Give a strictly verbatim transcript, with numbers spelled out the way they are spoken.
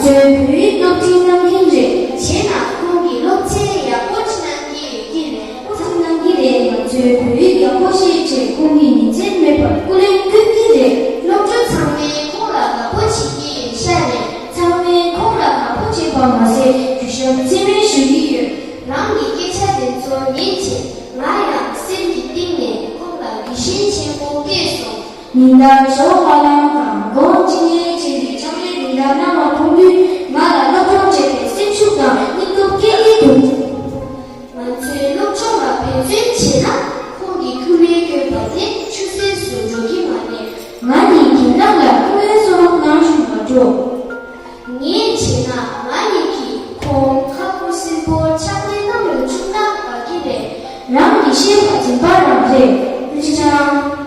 བོད་ཡིག་སློབ་ཁྲིད་གནང་མཁན་རེད། བྱས་ན་ཁོང་གིས་སློབ་ཚན་ཡག་པོ་ཅིག་གནང་གི་ཡོད་ཀྱི་རེད། ཁོང་གནང་གི་རེད། ང་ཚོས་བོད་ཡིག་ཡག་པོ་ཤེས་ཆེད་ཁོང་གིས་ཉིན་མཚན་མེད་པར་སྐུ་ལས་བསྐྱོན་གྱི་རེད། སློབ་གྲོགས་ཚང་མས་ཁོང་ལ་དགའ་པོ་བྱེད་ཀྱི་ཡོད་ཤག་རེད། ཚང་མས་ཁོང་ལ་དགའ་པོ་བྱེད་པ་མ་ཟད་གུས་ཞབས་ཚད་མེད་ཞུ་གི་ཡོད། རང་གི་སྐད་ཆ་དེ་ཚོ་ཉན་བྱས་ང་ཡང་སེམས་ཀྱི་གཏིང་ནས་ཁོང་ལ་དགེ་ཞེན་ཆེན་པོ་སྐྱེས་སོང་། ཉིན་ལྟར་ཞོགས་པ་ལངས་དང་དགོང་ཅི་ཉལ་བྱས་ནས་ཕྱག་ལས་འདི་འདྲ་གནང་བ་མཐོང་དུས་ང་ལ་སློབ་སྦྱོང་བྱེད་པའི་སེམས་ཤུགས་དང་སྙིང་སྟོབས་སྐྱེ་གི་འདུག་ང་ཚོའི་སློབ་སྦྱོང་ལ་འབད་བརྩོན་བྱས་ན་ཁོང་གི་སྐུ་ལས་བསྐྱོན་པ་དེ་ཆུད་ཟོས་སུ་འགྲོ་གི་མ་རེད། ང་ནི་རྒན་ལགས་ལ་སྐུ་ངལ་གསོ་རོགས་གནང་ཞུ་བར་འགྲོ། ངས་བྱས་ན་ང་ཉིད་ཀྱིས་ཁོང་ཁ་ཁུ་སིམ་པོར་ཕྱག་ལས་གནང་ཡོང་བཅུག་ན་དགའ་གི་རེད། རང་གི་ཤེས་པ་འཛིན་པ་རང་རེད། ཨུ་ཅག